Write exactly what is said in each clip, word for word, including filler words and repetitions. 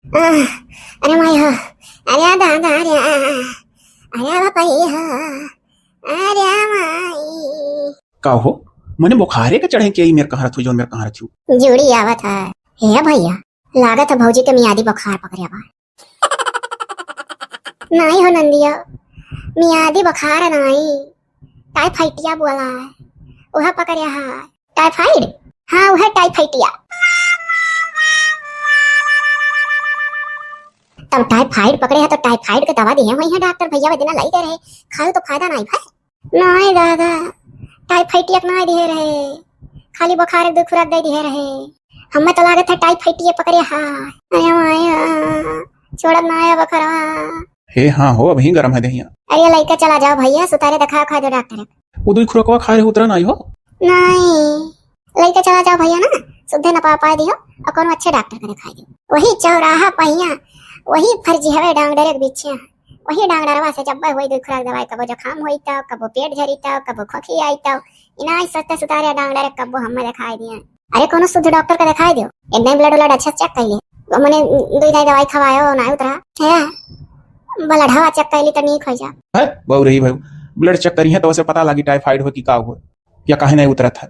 आह, अरे माई हो, अरे दादा, अरे, अरे बापा, ये हो, अरे माई। का हो, मने बुखारे के चढ़े के ई मेर कहाँ रथू, जौन मेर कहाँ रथू? जुड़ी आवत है। हे भैया, लागत है भौजी के मियादी बुखार पकड़े बा। नाई हो नंदिया, मियादी बुखार नाई, टाइफाइडिया बोला है, वह पकड़े है। टाइफाइड? हाँ, वह टाइफाइडिया। तब टाइफाइड पकड़े है तो टाइफाइड के दवा दिए हुई है डॉक्टर भैया, वह दिना लाई गए रहे, खायो तो फायदा नाई भाई। नाई दादा, टाइफाइड एक नाई दिहे रहे, खाली बुखार एक दो खुराक दे दिहे रहे। हमें तो लागत है टाइफाइड ये पकड़े हा। अरे माया, छोड़त ना आया बखरवा। हे हाँ हो, अभी गरम है दहिया। अरे लइका चला जाओ भैया, सुतारे दिखाओ, खा दो डॉक्टर। वो दुई खुरकवा खाए रहे, उतरा नाई हो? नाई, लइका चला जाओ भैया ना, सुधे न पा पाए दियो और कोनो अच्छे डॉक्टर के दिखाई दियो। वही चौराहा पहिया, वही फर्जी हवे डॉक्टर के पीछे। वही डांगडरवा से जब्बे होई दुई खुराक दवाई, कबो जुकाम होई तौ, कबो पेट झरी तौ, कबो खोखी आई तौ। इनाई सस्ते सुतारे डांगडर कब्बो हमें दिखाई दिए। अरे कोनो शुद्ध डॉक्टर का दिखाई दियो, एक दाई ब्लड व्लड अच्छा से चेक कर ले। मने दुई दाई दवाई खवायो, ना उतरा। है, ब्लड हवा चेक कर ली तो नीक हो जा। है, बहु रही भाई, ब्लड चेक करी है तो उसे पता लगी टाइफाइड हो कि का हो, या काहे नहीं उतरत है।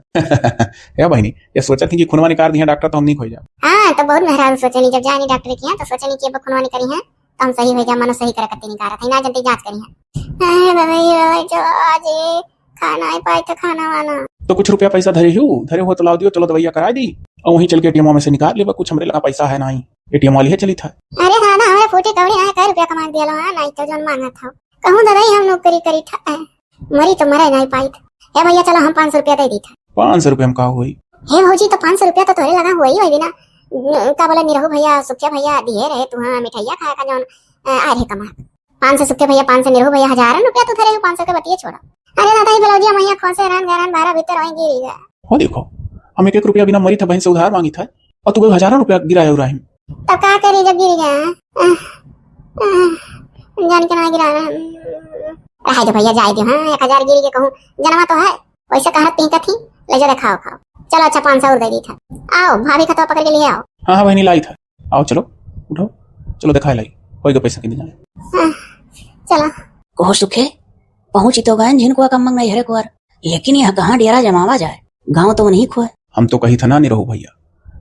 या बहनी, ये सोचत थी कि खूनवा निकाल दिया डॉक्टर तो हम नीक हो जा। हाँ, तो बहुत मेहरारू सोचनी, जब जानी डॉक्टर के यहाँ तो सोचनी कि अब खूनवा निकली है। तो हम सही हो जा, मनो सही करे कत्ती निकारत है, ना जल्दी जांच करी है। अरे बाबा, ये बाबा, चलो आज ये खाना ही पाई तो खाना वाना। तो कुछ रुपया पैसा धरे हो, धरे हो तो लाओ दियो, चलो दवाइया करा दी और वहीं चल के एटीएम में से निकाल लेबा, कुछ हमरे लगा पैसा है नहीं, एटीएम वाली है चली था। अरे दादा, हमरे फूटी कौड़ी आए, कै रुपया कमा के दिया लो, हाँ, नहीं तो जौन मांगा था। कहूँ दादा, हम नौकरी करी था, मरी तो मरे नहीं पाई था। ए भैया, चलो हम पाँच सौ रुपया दे दी था। पाँच सौ रुपया में का होई? हे भौजी, तो पाँच सौ रुपया तो तोरे लगा हुआ ही होई ना। न-, का बोला, निरहू भैया, सुखिया भैया दिए रहे तू, हाँ, मिठाइया खाए का जौन, अ, आ रहे कमा। पाँच सौ सुखिया भैया, पाँच सौ निरहू भैया, हजारन रुपया तू धरे हो, पाँच सौ के बतिये छोड़ा। अरे दादा, ही ब्लाउजिया मैया खोसे रहन गए रहन, बारह भीतर वहीं गिरी गए। हो देखो, हम एक एक रुपया बिना मरी था बहन से उधार मांगी था, और तू हजारन रुपया गिराए उराहिम। तब का करी जब गिरी गए? आह, आह, जान के ना गिरा रहे। रहे दो भैया, जाए दो, हाँ, एक हजार गिरी के कहूँ, जनवा तो है। वैसे कहत पीकत ही, ले जा दे, खाओ, खाओ। चलो अच्छा, पाँच सौ और दे दी था। आओ, भाभी का तो पकड़ के लिए आओ। हाँ, हाँ, बहनी, लाई था। आओ, चलो, उठो, चलो, दिखाए लाई, होई गए पैसा के इंतजाम। हाँ, चलो। कहो सुखे, पहुँची तो गए झिनकुआ कम मंग नहीं हरे कुआर, लेकिन यह कहाँ डेरा जमावा जाए, गाँव तो वहीं खुआ। हम तो कही था ना, नहीं रहो भैया,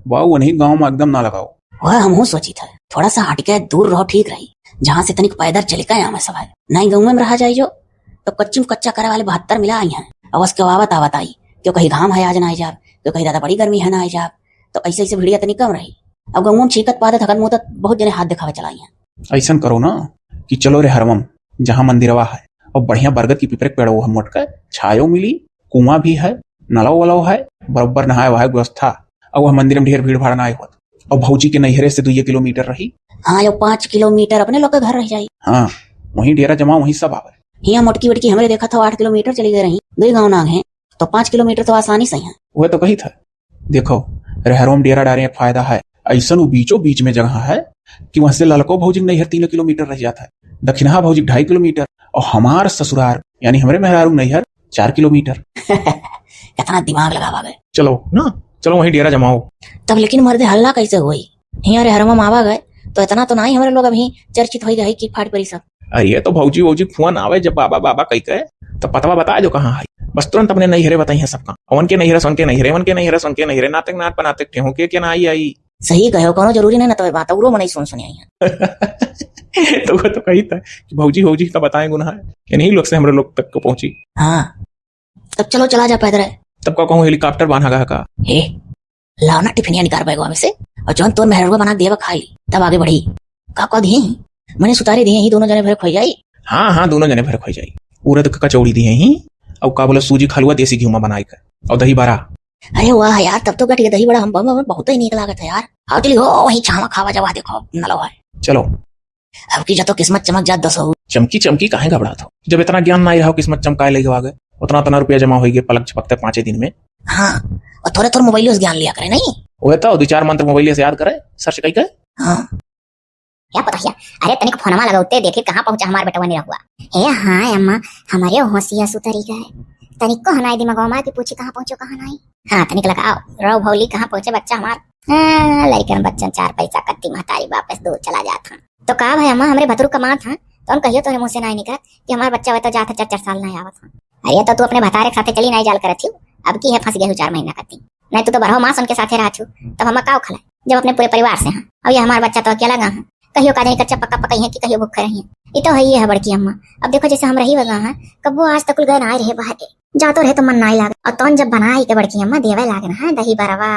बाऊ वहीं गाँव में एकदम ना लगाओ। वह हमहू सोची था, थोड़ा सा हट के दूर रहो, ठीक रही, जहाँ से तनिक पैदल चली का यहाँ में सब है, नहीं गाँव में रहा जाए जो। तो कच्ची में कच्चा करे वाले बहत्तर मिला आई हैं। अब उसके आवत आवत आई, क्यों कहीं घाम है आज ना आई जाब, क्यों कहीं दादा बड़ी गर्मी है ना आई जाब, तो ऐसे ऐसे भिड़िया तनी कम रही। अब गंगू में छींकत पादत हकत मुतत बहुत जने हाथ दिखावे चलाई हैं। ऐसन करो ना कि चलो रे हरवम, जहाँ मंदिरवा है, और बढ़िया बरगद की पिपरे के पेड़ वो हम मोटका छायो मिली, कुआं भी है, नलव वलव है, बरोबर नहाए वहाए व्यवस्था, और वह मंदिर में ढेर भीड़ भाड़ ना होत, और भौजी के नैहरे से दुइये किलोमीटर रही। हाँ, यो पाँच किलोमीटर अपने लोग के घर रह जाई। हाँ, वहीं डेरा जमा, वहीं सब आवे। हियाँ मोटकी वोटकी हमरे देखा था, आठ किलोमीटर चली गई रही, दो गाँव नाग हैं, तो पाँच किलोमीटर तो आसानी से हैं। वह तो कही था, देखो, रहरों में डेरा डारे एक फायदा है, ऐसन वो बीचों बीच में जगह है कि वहां से ललको भौजी के नैहर तीन किलोमीटर रह जाता है, दक्षिणहा भौजी के ढाई किलोमीटर, और हमार ससुरार यानी हमरे मेहरारू नैहर चार किलोमीटर। कितना दिमाग लगावा गए। चलो ना, चलो वहीं डेरा जमाओ। तब लेकिन मर्दे हल्ला कैसे हुई? हियाँ रे हरमा मावा गए, तो इतना तो नहीं हमरे लोग अभी चर्चित हो गए कि फाट परी सब। अरे, ये तो भौजी, भौजी फोन आवे, जब बाबा, बाबा कही के, तो पतवा बता दो कहाँ है। बस तुरंत अपने नैहरे बताई है सबका। ओन के नैहरे, सोन के नैहरे, ओन के नैहरे, सोन के नैहरे, नातक नात पनातक ठेहू के, के ना आई, आई। सही कहे हो, कोनो जरूरी नहीं ना, तो बात औरो मनई सुन सुन आई है। तो वो तो कही था कि भौजी, भौजी तो बताए गुनाह है, इन्हीं लोग से हमरे लोग तक को पहुंची। हाँ, तब चलो चला जा पैदल। तब का कहूँ, हेलीकॉप्टर बांधा गया का? हे, लाओ ना टिफिनिया निकाल बैगवा में से, और जौन तोर मेहरुआ बना के देवा खाई, तब आगे बढ़ी। का कह दिए ही? मने सुतारे दिए ही, दोनों जने भरे खोई जाई। हाँ, हाँ, दोनों जने भरे खोई जाई। उड़द के कचौड़ी दिए ही, और का बोले, सूजी खलुआ देसी घी में बनाई के, और दही बड़ा। अरे वाह यार, तब तो गट के दही बड़ा हम, हम, हम बहुत ही नीक लागत है यार। आओ चली हो, वही छावा खावा जावा, देखो नलो है। चलो। अब की जा तो किस्मत चमक जात दसो। चमकी चमकी काहे घबरात हो? जब इतना ज्ञान ना रहा, किस्मत चमकाए लगे आगे, उतना उतना रुपया जमा होई गए पलक झपकते पाँचे दिन में। हाँ, और थोड़े थोड़े मोबाइल से ज्ञान लिया करे, नहीं? वह तो दो चार मंत्र मोबाइल से याद करे, सर्च कई के। हाँ। क्या पता क्या? अरे तनिक फोनमा लगाउते देखी कहाँ पहुँचा हमार बेटवा निरहुआ। ए हाँ अम्मा, हमारे होशिया सुतरी गए। तनिक को हनाई दिमाग मा कि पूछी कहाँ पहुँचो, कहाँ नहीं। हाँ, तनिक लगाओ, रो भौली, कहाँ पहुँचे बच्चा हमार? हाँ, लड़कन बच्चन चार पैसा कत्ती महतारी वापस दूर चला जात हैं। तो का भाई अम्मा, हमरे भतरू कमात हैं, तो हम कहियो तोरे मुँह से नाहीं निकलत कि हमार बच्चा वह तो जात है, चार चार साल नाहीं आवत हैं। अरे तो तू अपने भतारे के साथे चली नाहीं जाल करत ही, अब की है फंस गए हो चार महीना कत्ती। नाहीं तू तो बरहो मास उनके साथे रहा छू, तब हम का उखला, जब अपने पूरे परिवार से हैं। अब ये हमार बच्चा तो अकेला गा है, कहियो का जानी कच्चा पक्का पकई है कि कहियो भूखे रही है। ये तो है ही है बड़की अम्मा। अब देखो जैसे हम रही वगा हैं, कब्बो आज तक कुल गए ना आए रहे बाहर, जातो रहे तो मन नाहीं लागे। और तौन जब बनाई के बड़की अम्मा देवे लागे ना, हाँ, दही बरवा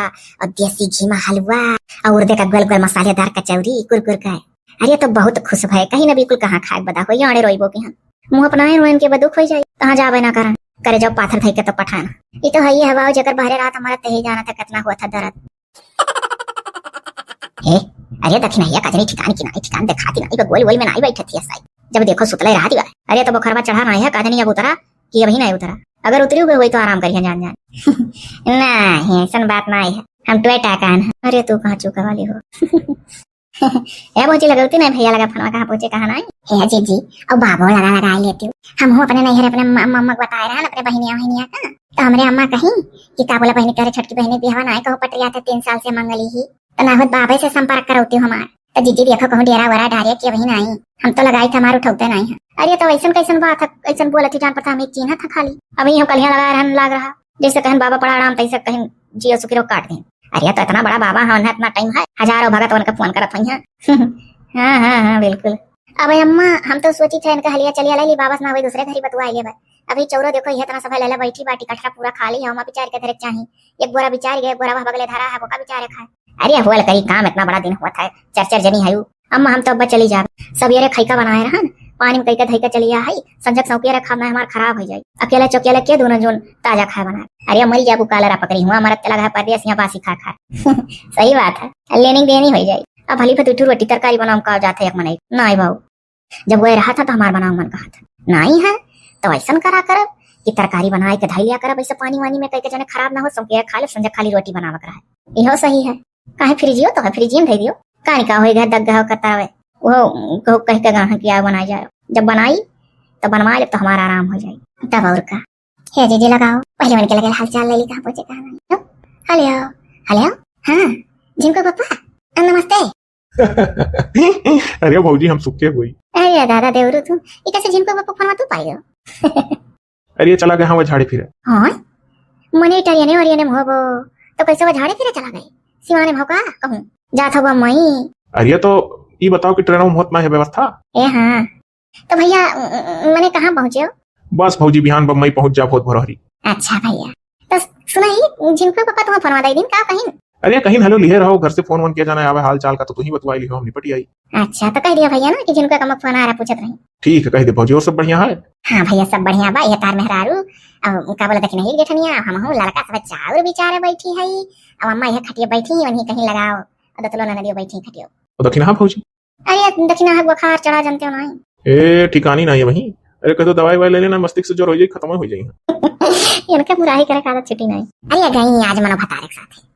और देसी घी में हलवा और उर्दे का गोल गोल मसालेदार कचौरी कुरकुर का। अरे तो बहुत खुश भय, कहीं ना बिल्कुल कहाँ खाए बदा हो, यो अड़े रोइबो के हम। मुँह अपनाए रोएन के बदुख हो जाए, कहाँ जावे ना करन, करे जाओ पाथर धई के तो पठाना। ये तो है ही हवा, जेकर बहरे रात हमारा तही जाना था कितना हुआ था दर्द। हे, अरे दखिनहिया कजनी ठिकान की नाई, ठिकान देखाती नाई, बे गोल गोल में नाई बैठत ही साई। जब देखो सुतले रहती बा। अरे तो बुखरवा चढ़ा नाई है, कजनी अब उतरा कि अभी नाई उतरा। अगर उतरी हुई होई तो आराम करिए जान जान। नाहीं, ऐसन बात नाई है, हम टोए टाकान है। अरे तू कहाँ चूका वाली हो। ए भौजी, लगौती नाई भैया लगा फोनवा, कहाँ पहुँचे कहाँ नाई। हे जीजी, अब बाबो लगा लगा लेती हूँ। हम हूँ अपने नैहर अपने म-, मम्मा को बताए रहन, अपने बहनिया वहनिया का। तो हमरे अम्मा कहीं कि का बोला बहनी, तोरे छोटकी बहनी बियाह नाई कहूँ पटरिया थे, तीन साल से मंगली ही। तो ना होत बाबे से संपर्क करौती हमार। तो जीजी देखो कहूँ डेरा वरा डारे कि अबहीं नाई। हम तो लगाई थे हमार उठौते नाई है। अरे तो ऐसन कैसन बात है, ऐसन बोलत ही जान पड़ता हम एक चीन्हा था खाली। अबहीं हम कलिया लगा रहन लाग रहा। जैसे कहन बाबा पड़ा आराम, तैसे कहन जियो सुखी रहो काट दें। अरे तो इतना बड़ा बाबा है, उन्हें इतना टाइम है, हजारों भगत उनका फोन करत हुई हैं। हाँ, हाँ, हाँ, बिल्कुल। अब अम्मा, हम तो सोची थे इनका हलिया चलिया ले ली, वापस ना हुई दूसरे घर ही बतुआ आइए बा। अभी चौरो देखो, ये इतना सफा लेला बैठी बाटी, कठरा पूरा खाली है, हमा बिचार के धरे चाही। एक बोरा बिचार गए, एक बोरा वह बगले धरा है, वो का बिचारे खाए। अरे होल करी काम, इतना बड़ा दिन हुआ था, चर चर जनी है। अम्मा हम तो अब चली जाब, सवेरे खैका बनाए रहन, पानी में कई के धई के चली आ है, संझक सौकिया रखा ना हमार खराब हो जाई। अकेले चौकिया के दोनों जून ताजा खाए बनाए। अरे मर जाबू कालरा पकड़ी हुआ, मरत चला गया परदेस यहाँ बासी खा खा। सही बात है, लेनी देनी हो जाई। अब भली फतुठू रोटी तरकारी बनाऊं का जात है एक मनई, नाई बाबू। जब वह रहा था तो हमार बनाओ मन कहा था। नाई है तो ऐसन करा करब कि तरकारी बनाए के धई लिया करब, ऐसे पानी वानी में कई के जने खराब ना हो, सौकिया खा ले, संझक खाली रोटी बनावक रहा। इहो सही है। काहे फ्रिजियो तो है, फ्रिजियो में धई दियो। का निका होई घर दग गहो कतावे। वो कहो कह के गाहन कि आओ बनाई जाओ। जब बनाई तो बनवा ले तो हमारा आराम हो जाई। तब और का। हे जीजी लगाओ, पहले मन के लगे हाल चाल ले ली, कहाँ पहुँचे कहाँ नहीं। हेलो, हेलो, हाँ, झिनको पप्पा, नमस्ते। अरे भौजी, हम सुखे हुई। अरे दादा देवरू तू, ई कैसे झिनको पप्पा फोनवा तू पाई हो? अरे चला गए हवा झाड़े फिरे। हाँ? मने टरियने ओरियने में होबो, तो कैसे वो झाड़े फिरे चला गए? सिवाने में हो का कहूँ? जात हवा मई। अरे तो ई बताओ कि ट्रेन में होत ना है व्यवस्था? ए हाँ। तो भैया, म-, म-, मने कहाँ पहुँचे हो? बस भौजी, बिहान बम्बई पहुँच जा, बहुत भोरहरी। अच्छा भैया, तो सुना ही, झिनको पप्पा तुम्हें फोनवा दे दिन का कहीं? अरे कहीं हेलो लिहे रहो, घर से फोन वोन किया जाना आवे, हाल चाल का तो तू ही बतवाई लिहो, हम निपट आई। अच्छा, तो कह दिया भैया ना कि झिनको का फोन आ रहा, पूछत रही। ठीक है, कह दे भौजी, और सब बढ़िया है? हाँ भैया, सब बढ़िया बा। ये तार मेहरारू, अब का बोला दखिनही जेठनिया, हम हूँ लड़का सब चाउर बिचारे बैठी है, अब अम्मा ये खटिया बैठी, वहीं कहीं लगाओ, अब दतलो ननदियो बैठी खटियो। और दखिनहा भौजी? अरे दखिनहा बुखार चढ़ा जनते हो नहीं। ए, ठिकानी नहीं है वहीं। अरे कह तो दवाई वाई ले लेना, मस्तिष्क से जोर हो जाई, खत्म हो जाई। इनके बुराई करे का आदत छुट्टी नहीं। अरे गई आज मनो भतारे के साथ है।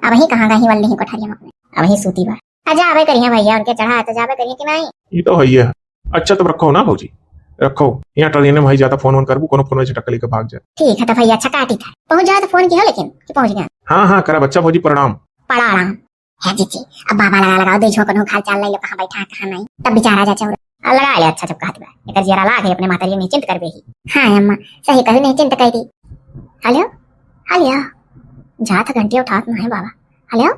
अब ही कहाँ गई वल्ली कोठरिया में अपने। अब ही सूती बा। अच्छा, आवे करिए भैया, उनके चढ़ा है तो जावे करिए कि नहीं? ये तो है ही है। अच्छा, तब रखो ना भौजी, रखो। यहाँ ट्रेन में भाई ज्यादा फोन वोन करबू, कोनो फोन में झटक लेके भाग जा। ठीक है, तो भैया अच्छा काटी था। पहुँच जाए तो फोन किया लेकिन कि पहुँच गया। हाँ, हाँ, करा बच्चा भौजी, प्रणाम। प्रणाम। है जीजी, अब बाबा लगा लगाओ, दे झोंक ढोंक हाल चाल ले लो, कहाँ बैठा है, कहाँ नहीं, तब विचार आ जा चौरा। अब लगा ले, अच्छा जब कहत बा, एकर जियरा लाग है, अपने माता जी निश्चिंत करबे ही। हाँ अम्मा, सही कहू, निश्चिंत कर दी। हेलो, हेलो, जात घंटी उठात ना है बाबा। हेलो,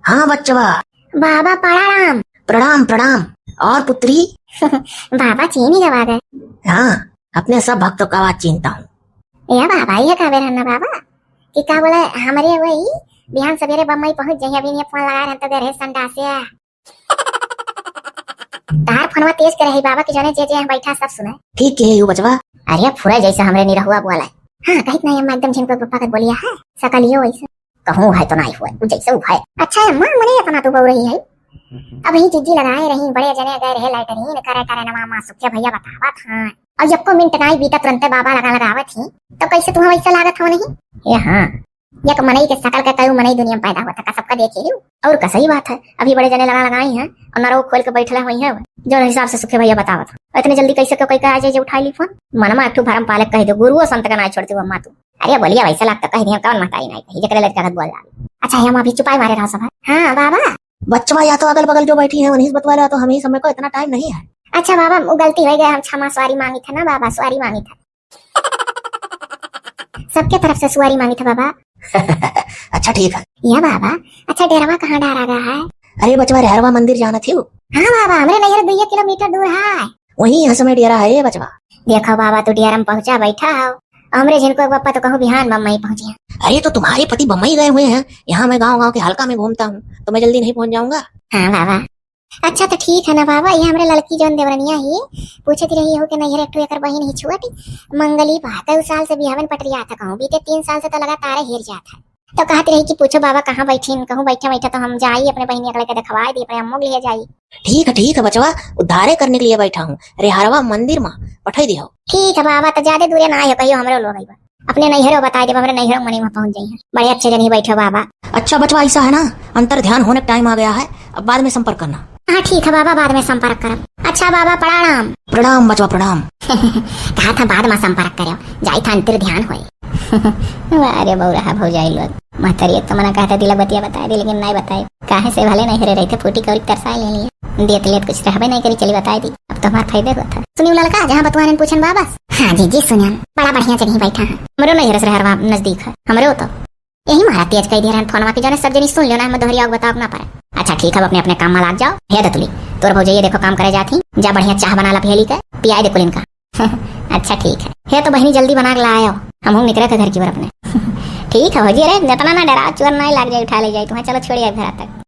हाँ बच्चवा। बाबा प्रणाम। प्रणाम, प्रणाम। और पुत्री? बाबा चीनी गवा गए। हाँ, अपने सब भक्तों का आवाज चीनता हूँ। ए बाबा, ये का बेर है ना बाबा? कि का बोले, हमरे वही बिहान सवेरे बम्बई पहुंच जाइए, अभी नहीं फोन लगा रहे तो दे रहे संडासिया। तार फोनवा तेज करे है बाबा कि जने जे जे यहाँ बैठा सब सुने। ठीक है यू बचवा। अरे फुरा जैसे हमरे निरहुआ बोला है। हाँ, कहित नहीं अम्मा, एकदम झिनको पप्पा के बोलिया है, सकल ये वैसे। कहूँ है तो नहीं हुआ, तू जैसे हुआ है। अच्छा अम्मा, मने इतना तू बोल रही है। अब ही जीजी लगाए रही, बड़े जने गए रहे लैटरीन करे, करे नमा माँ सुखिया भैया बतावत हाँ। और यक्को मिनट नाई बीता, तुरंते बाबा लगा लगावत ही। तो कैसे तुम्हें वैसे लागत हो नहीं? ए हाँ, एक मनई के शकल का कई मनई दुनिया में पैदा होता का, सबका देखे ही। और का सही बात है, अभी बड़े जने लगा लगाई हैं और नरव खोल के बैठला हुई है, जो हिसाब से सुखे भैया बतावत हैं। इतने जल्दी कैसे क्यों कई के आ जाए जे उठाई ली फोन? मनमा एक ठो भरम पालक कह दो, गुरुओ संत का ना छोड़ती हो अम्मा तू। अरे बोलिया, वैसा लागत कह दिया, कौन महतारी नाई कही, जेकरे लड़का के बोल डाली। अच्छा, हम अभी चुपाई मारे रहा सब है। हाँ बाबा। बचवा, या तो अगल बगल जो बैठी है, उन्हीं से बतवा ला, तो हम ही समय को इतना टाइम नहीं है। अच्छा बाबा, वो गलती हो गया, हम क्षमा सॉरी मांगी था ना बाबा, सॉरी मांगी था। सबके तरफ से सॉरी मांगी था बाबा। अच्छा ठीक है। या बाबा, अच्छा डेरवा कहाँ डारा गया है? अरे बचवा, रेहरवा मंदिर जाना थी। हाँ बाबा, हमरे नैहर दुइया किलोमीटर दूर है। वहीं यहाँ समय डेरा है ये बचवा। देखो बाबा, तू डेरा में पहुँचा बैठा हो, हमरे जिनको एक बापा तो कहूँ बिहान बम्बई पहुँचे हैं। अरे तो तुम्हारे पति बम्बई गए हुए हैं, यहाँ मैं गाँव गाँव के हल्का में घूमता हूँ, तो मैं जल्दी नहीं पहुँच जाऊंगा। हाँ बाबा। अच्छा तो ठीक है ना बाबा, ये हमरे लड़की जौन देवरनिया ही पूछत रही हो कि नैहर एक ठो एकर बहिन ही छुअटी मंगली बा, कई साल से बिहावन पटरिया था कहूँ, बीते तीन साल से तो लगातार हेर जात है। तो कहत रही कि पूछो बाबा कहाँ बैठीन, कहूँ बैठा बैठा तो हम जाई अपने बहिनिया के लेके देखवाई दी, अपने अम्मो के लिए जाई। ठीक है, ठीक है बचवा, उद्धारे करने के लिए बैठा हूँ, रेहरवा मंदिर में पठाई दियो। ठीक है बाबा, तो ज्यादा दूरे ना आयो, कहियो हमरो लोग अइबा। अपने नैहरो बताई देब, हमरे नैहरो मनी में पहुँच जाइए। बड़े अच्छे जनी बैठो बाबा। अच्छा बचवा, ऐसा है ना, अंतर ध्यान होने का टाइम आ गया है, अब बाद में संपर्क करना। हाँ ठीक है बाबा, बाद में संपर्क करब। अच्छा बाबा प्रणाम। प्रणाम बचवा, प्रणाम। कहा था बाद में संपर्क करो, जाई था अंतर ध्यान होए। अरे बउरा है भौजाई लोग, महतरिया तो मना कहता दिला बतिया बताए दी, लेकिन नहीं बताए। काहे से भले नहीं हरे रहते, फूटी कौरी तरसाए ले लिए। देत लेत कुछ रहबे नहीं करी, चली बताए दी। अब तो हमार फायदे हुआ था। सुनियो ललका, जहाँ बतुआने पूछन बा बस। हाँ जी, जी सुनियन, बड़ा बढ़िया जगह बैठा है। हमरो नैहर से हरवा नजदीक है, हमरो तो। यही मारा तेज कह दिया रहन फोनवा के, जाने सब जनी सुन लो ना, हम दोहरिया बताओ ना पाए। अच्छा ठीक है, अब अपने अपने काम में लाग जाओ। हे दतुली, तोर भौजैया देखो काम करे जात ही, जा बढ़िया चाह बना ला पहेली के, पियाए दे कुलिन का। अच्छा ठीक है। हे तो बहिनी जल्दी बना के लायो, हम हूँ निकरे थे घर की ओर अपने। ठीक है भौजी, अरे जितना ना डरा, चोर ना लाग जाए, उठा ले जाए तुम्हें। चलो छोड़िए अब घर तक।